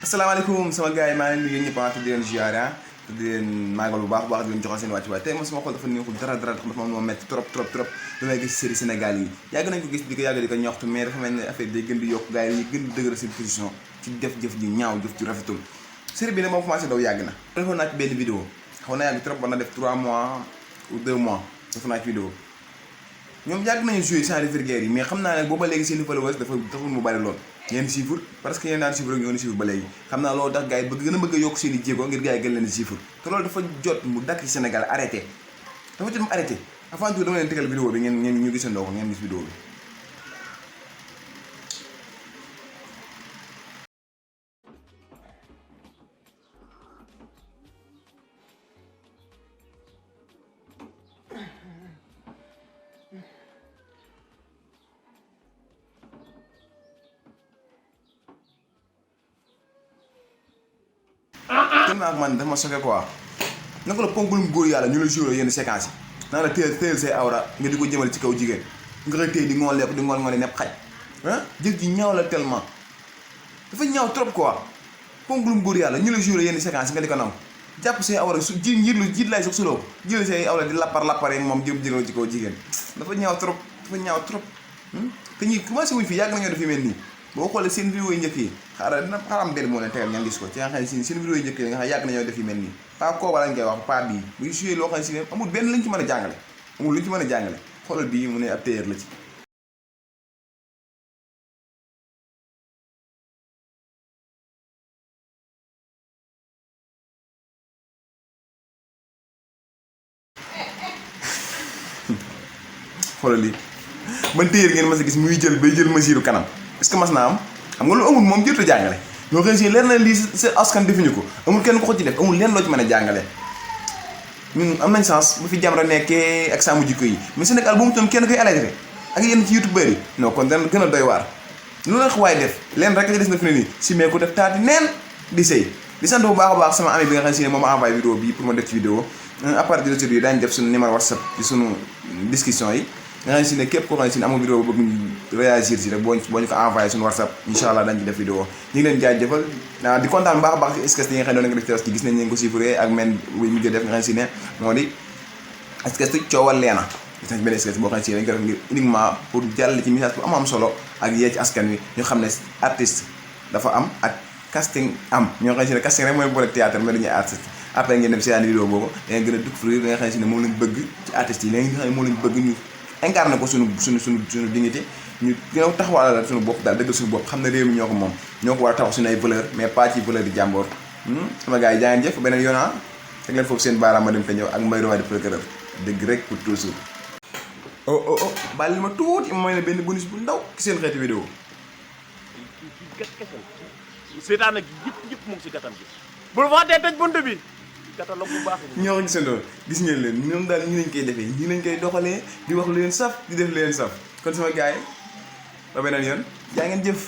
asalaamaaleykum sama gars yi maa ngi leen di nuyu ñëpp di leen ziara te di leen maagal bu baax di leen joxal seen wàccuwaay tey moom sama xol dafa neexul dara dafa moom metti trop lu may gis série Sénégal yi yàgg nañ ko gis di ko ñoxtu mais dafa mel ne affaire day gën di yokk gars yi gën di dëgëral seen position ci def jëf ji ñaaw jëf ji rafetul série bi nag moom commencé daw yàgg na defoon naa ci benn vidéo xaw na yàgg trop war na def 3 mois ou 2 mois defoon naa ci vidéo ñoom yàgg nañu joué sans revirguère yi mais xam naa ne booba léegi seen followers dafa taxul mu bari lool ngeen chiffre parce que yéen daan chiffre rek ñoo chiffre ba léegi xam naa loolu tax gars yi gën a bëgg a yokk seen i jéego ngir gars yi gën leen di chiffre te loolu dafa jot mu dakk ci Sénégal arrêté dafa jot mu arrêté avant tout dama leen tegal vidéo bi ngeen ñu gisandoo ko ngeen gis vidéo bi tellement man dafa ma choqué quoi naka la ponkulum góor yàlla ñu la joué yenn séquences yi naa la téyel say awra nga di ko jëmale ci kaw jigéen nga koy téye di ngoon lepp di ngoon nepp xaj ah jëf ji ñaaw la tellement dafa ñaaw trop quoi ponkulum góor yàlla ñu la joué yenn séquences yi nga di ko nam jàpp say awra su jiit lay sax suloo jël say awra di lappar yeeg moom jëm ci kaw jigéen dafa ñaaw trop te ñi commencé wuñ fii yàgg nañoo def yu mel nii boo xoolee seen vidéo yi njëkk yi xaaram benn moo leen tegal ngeen gis ko ci nga xam ne seen vidéo yi njëkk yi nga xam yàgg nañoo def yu mel nii pas koo wala ngay wax pas bii buy suyee loo xam ne si ne amul benn lañ ci mën a jàngale amul luñ ci mën a jàngale xoolal bii mu ne ab téyeer la ci xoolal lii man téyeer ngeen mas a gis muy jël bay jël mesure kanam est-ce que mas naa am xam nga lu amul moom jërta jàngale ñoo xëy si leer na lii sa askan defuñu ko amul kenn ko ci def amul leen loo ci mën a jàngale ñun am nañ chance bu fi Jamra nekkee ak sàmm jikko yi mais Sénégal bu mu toon kenn koy alerté ak yenn ci youtubeur yi non kon dana gën a doy waar lu la waay def leen rek ci des na fi ne nii si mee ko def taati neen di sëy di sant bu baax a baax sama ami bi nga xam si ne moom ma envoyé vidéo bii pour ma def ci vidéo à partir de aujourd'hui daañu def suñu numéro WhatsApp ci suñu discussion yi nga xam si ne képp koo xam si ne amul vidéo bëgg ñu réagir si rek boo ñu ko envoyé suñu WhatsApp incha allah dañ ci def vidéo ñu ngi leen jaajëfal di kontaan bu baax a baax ci sketch yi nga xam ne doon nga def ci gis nañ leen ko chiffré ak men wu mujj def nga xam si ne moo di sketch coowal leena gis nañ benn sketch boo xam si ne dañ ko def ngir uniquement pour jàll ci message bu am solo ak yee ci askan wi ñu xam ne artiste dafa am ak casting am ñoo xam si ne casting rek mooy boole théâtre mais dañuy artiste après ngeen dem seetaan vidéo boobu da ngeen gën a découvrir da nga xam si ne moom lañ bëgg ci artistes yi léegi nga xam ne moom lañ bëgg ñu incarné ko suñu dignité ñu gën a taxawal suñu bopp daal dëggal suñu bopp xam ne réew mi ñoo ko moom ñoo ko war a taxaw suñu ay valeur mais pas ci valeur di jàmboor sama gars yi jaa ngeen jëf beneen yoon teg leen foofu seen baaraam ma dem te ñëw ak mbay rowaay di procureur dëgg rek pour toujours bàyyi ma tuuti ma may ne benn bonus bu ndaw ci seen xeeti vidéo seetaan ak yëpp mu ngi si gàttam gi bul fàttee tëj bunt bi catalogue bu baax ñoo ko gisandoo gis ngeen leen ñoom daal ñi lañ koy defee ñi lañ koy doxalee di wax lu leen saf di def lu leen saf kon sama gars yi ba beneen yoon jaa ngeen jëf